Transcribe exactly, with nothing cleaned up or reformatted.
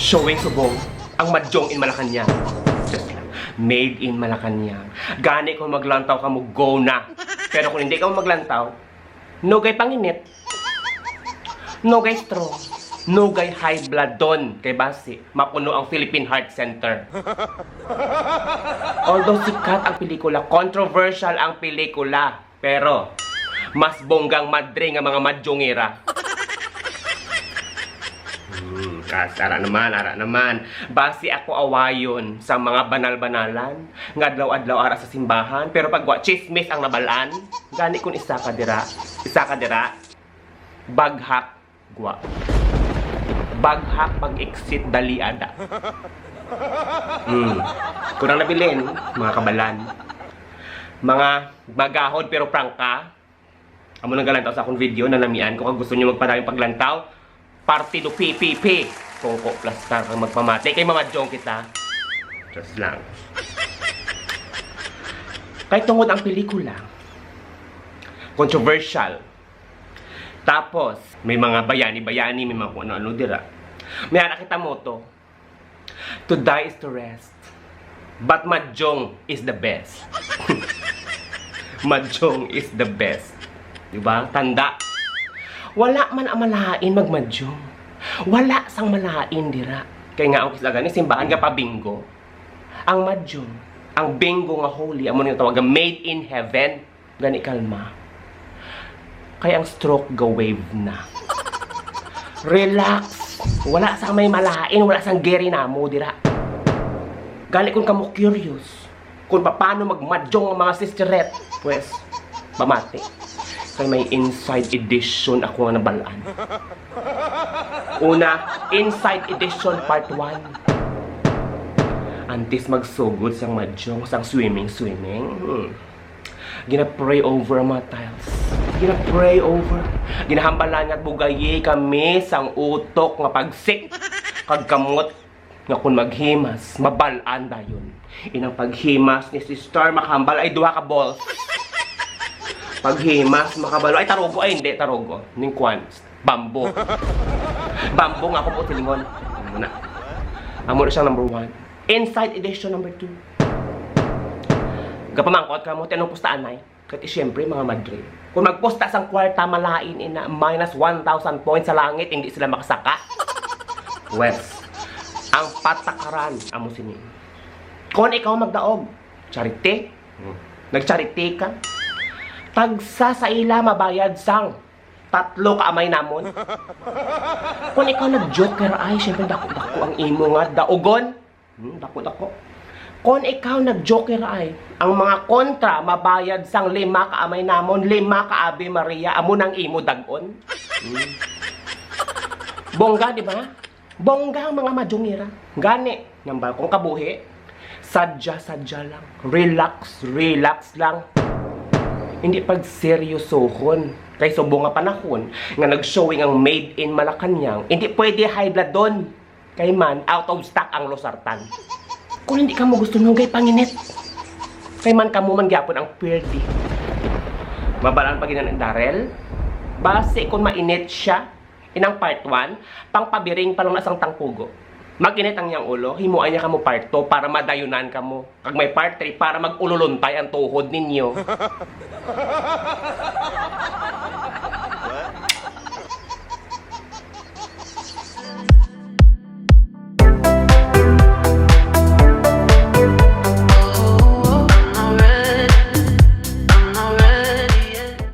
Showing subong ang Madyong in Malacañang. Just lang. Made in Malacañang. Gani kung maglantaw ka mo, go na. Pero kung hindi ka mo maglantaw, no gay panginit, no gay strong, no gay high blood don kay basi mapuno ang Philippine Heart Center. Although sikat ang pelikula, controversial ang pelikula, pero mas bonggang madre nga mga madyongera. Hmm, kas, ara naman, ara naman. Basi ako awayon sa mga banal-banalan nga adlaw-adlaw ara sa simbahan, pero pag wa chismis ang nabalaan, gani kun isa ka dira, isa ka dira, baghak gwa. Baghak pag-exit dali ada. Hmm. Kurang nabilin, mga kabalan. Mga magahod pero prangka. Amo nang galantaw sa akong video na namian ko kag gusto niyo magpadayong paglantaw. Partido P P P. Kung ko plastar kang magpamati kay mamadyong kita. Just lang. Kay tungod ang pelikula, controversial. Tapos, may mga bayani-bayani, may mga kung ano-ano dira. May ara kita moto. To die is to rest. But Madyong is the best. Madyong is the best. Di ba? Tanda. Wala man ang malain magmadyong. Wala sang malain dira. Kay nga ang kisla gani simbahan nga pa-bingo. Ang madyong, ang bingo nga holy, amo nang tawag nga made in heaven. Gani kalma. Kay ang stroke ga-wave na. Relax. Wala sang may malain, wala sang geri namo dira. Gani kung kamo curious kung paano magmadyong ang mga sisterette, pues, pamati. Kay may inside edition ako nga nabalaan. Una, inside edition part one. Antes magsugod sang madyong, sang swimming-swimming, hmm, gina-pray over ang mga tiles. Gina-pray over. Ginahambalan nga bugayi kami sang utok nga pagsik kag kamot nga kung maghimas, mabal-an dayon. Inang paghimas ni sister, makahambal ay duha ka balls. Paghimas, makabalo ay tarugo, ay hindi, tarugo. Ning kwan, bambo. Bambo nga ako po silingon. Amo na. Amo na siyang number one. Inside edition number two. Gapamangkot ka mo, ti anong pusta anay? Kati siyempre, mga madre. Kung magpusta sang kwarta, malain ina, minus one thousand points sa langit, hindi sila makasaka. Wes, ang patakaran, amo sini. Kung ikaw magdaog, charity, hmm, nag-charity ka, tagsa sa ila mabayad sang tatlo ka amay namon. Kung ikaw nag-joker ay, siyempre dako-dako ang imo nga daugon. Hmm, dako-dako. Kung ikaw nag-joker ay, ang mga kontra mabayad sang lima ka amay namon, lima ka Ave Maria, amo nang imo dag-on. Hmm. Bongga, di ba? Bongga ang mga madyongera. Gani, nambal kong kabuhi, sadya-sadya lang. Relax, relax lang. Hindi pagseryosohon. Kay subong nga panahon nga nag-showing ang Made in Malacañang, hindi pwede high blood don. Kay man, out of stock ang losartan. Kung hindi kamo gusto, nugay panginit. Kay man kamo man gyapon ang pwede. Mabalaan pa gid na ni Daryl. Basi kung mainit siya, inang part one, pangpabiring pa lang na sang tangpugo. Mag-init ang iyang ulo, himuan niya kamo part two para madayunan kamo. Kag may part three para mag-ululuntay ang tuhod ninyo.